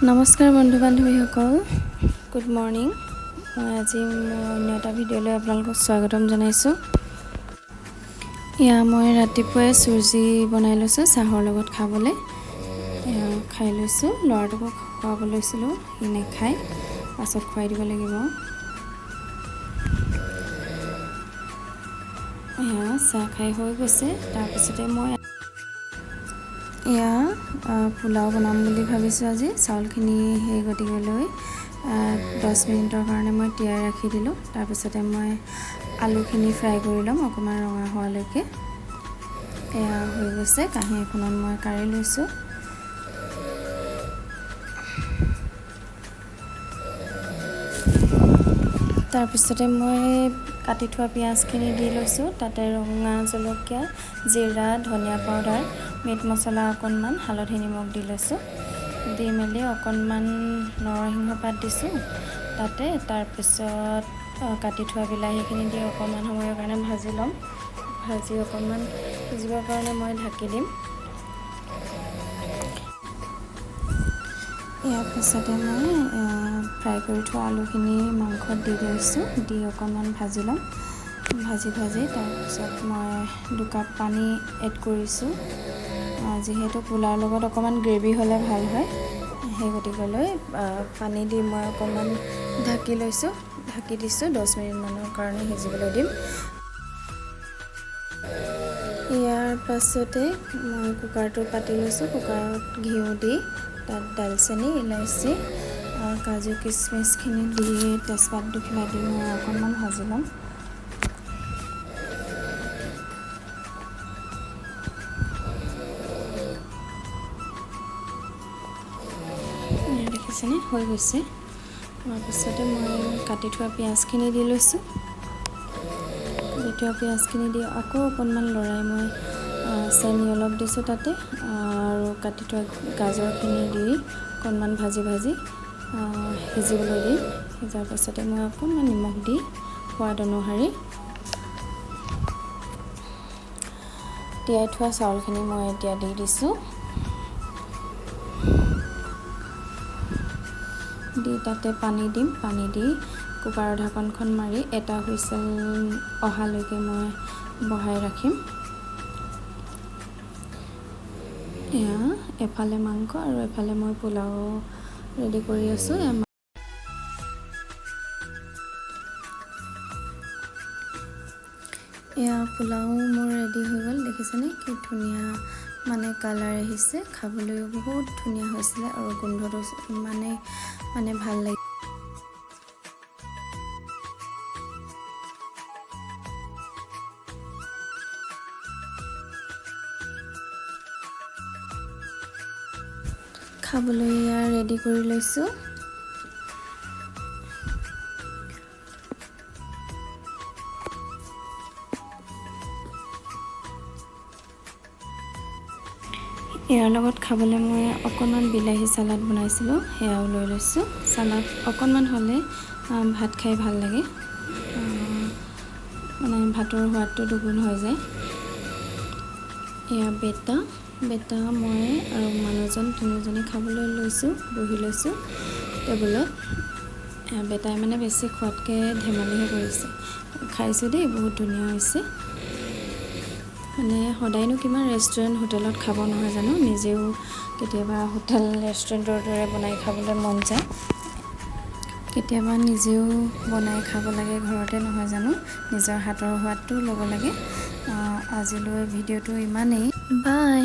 নমস্কাৰ বন্ধু বান্ধৱীসকল, good morning. মই আজি মোৰ অন্য এটা ভিডিঅ'লৈ আপোনালোকক স্বাগতম জনাইছোঁ। এয়া মই ৰাতিপুৱাই চুজি বনাই লৈছোঁ চাহৰ লগত খাবলৈ। এয়া খাই লৈছোঁ। ল'ৰাটোকো খুৱাব লৈছিলোঁ, সি নাখায়, পাছত খুৱাই দিব লাগিব। এয়া চাহ খাই হৈ গৈছে। তাৰপিছতে মই এয়া পোলাও বনাম বুলি ভাবিছোঁ আজি। চাউলখিনি সেই গতিকেলৈ 10 মিনিটৰ কাৰণে মই তিয়াই ৰাখি দিলোঁ। তাৰপিছতে মই আলুখিনি ফ্ৰাই কৰি ল'ম অকণমান ৰঙা হোৱালৈকে। এয়া হৈ গৈছে, কাঁহী এখনত মই কাঢ়ি লৈছোঁ। তাৰপিছতে মই কাটি থোৱা পিঁয়াজখিনি দি লৈছোঁ। তাতে ৰঙা জলকীয়া, জিৰা, ধনিয়া পাউডাৰ, মিট মছলা অকণমান, হালধি, নিমখ দি লৈছোঁ। দি মেলি অকণমান নৰসিংহ পাত দিছোঁ তাতে। তাৰপিছত কাটি থোৱা বিলাহীখিনি দি অকণমান সময়ৰ কাৰণে ভাজি ল'ম। ভাজি অকণমান সিজিবৰ কাৰণে মই ঢাকি দিম। ইয়াৰ পিছতে মই ফ্ৰাই কৰি থোৱা আলুখিনি মাংসত দি লৈছোঁ। দি অকণমান ভাজি ল'ম। ভাজি ভাজি তাৰপিছত মই 2 কাপ পানী এড কৰিছোঁ। যিহেতু পোলাওৰ লগত অকণমান গ্ৰেভি হ'লে ভাল হয়, সেই গতিকেলৈ পানী দি মই অকণমান ঢাকি লৈছোঁ, ঢাকি দিছোঁ। 10 মিনিটমানৰ কাৰণে সিজিবলৈ দিম। ইয়াৰ পাছতে মই কুকাৰটো পাতি লৈছোঁ। কুকাৰত ঘিউ দি তাত দালচেনি, ইলাচি, কাজু কিচমিচখিনি দি, তেজপাত দুখিলা দি মই অকণমান ভাজি ল'ম। দেখিছেনে, হৈ গৈছে। তাৰপিছতে মই কাটি থোৱা পিঁয়াজখিনি দি লৈছোঁ। কাটি থোৱা পিঁয়াজখিনি দি আকৌ অকণমান লৰাই মই চেনি অলপ দিছোঁ তাতে আৰু কাটি থোৱা গাজৰখিনি দি অকণমান ভাজি ভাজি সিজিবলৈ দিম। সিজাৰ পাছতে মই অকণমান নিমখ দি সোৱাদ অনুসৰি তিয়াই থোৱা চাউলখিনি মই এতিয়া দি দিছোঁ। দি তাতে পানী দিম। পানী দি কুকাৰৰ ঢাকনখন মাৰি এটা হুইচেল অহালৈকে মই বহাই ৰাখিম। এয়া এফালে মাংস আৰু এফালে মই পোলাও ৰেডি কৰি আছোঁ। এয়া পোলাও মোৰ ৰেডি হৈ গ'ল। দেখিছেনে কি ধুনীয়া মানে কালাৰ আহিছে! খাবলৈও বহুত ধুনীয়া হৈছিলে আৰু গোন্ধটো ইমানেই মানে ভাল লাগিল। খাবলৈ এয়া ৰেডি কৰি লৈছোঁ। ইয়াৰ লগত খাবলৈ মই অকণমান বিলাহী চালাড বনাইছিলোঁ, সেয়াও লৈ লৈছোঁ। চালাড অকণমান হ'লে ভাত খাই ভাল লাগে, মানে ভাতৰ সোৱাদটো দুগুণ হৈ যায়। এয়া বেটা, মই আৰু মানুহজন তিনিওজনে খাবলৈ লৈছোঁ, বহি লৈছোঁ টেবুলত। বেটাই মানে বেছি খোৱাতকৈ ধেমালিহে কৰিছে। খাইছোঁ দেই, বহুত ধুনীয়া হৈছে। মানে সদায়নো কিমান ৰেষ্টুৰেণ্ট, হোটেলত খাব, নহয় জানো? নিজেও কেতিয়াবা হোটেল ৰেষ্টুৰেণ্টৰ দৰে বনাই খাবলৈ মন যায়। কেতিয়াবা নিজেও বনাই খাব লাগে ঘৰতে, নহয় জানো? নিজৰ হাতৰ সোৱাদটোও ল'ব লাগে। আজিলৈ ভিডিঅ'টো ইমানেই। বাই।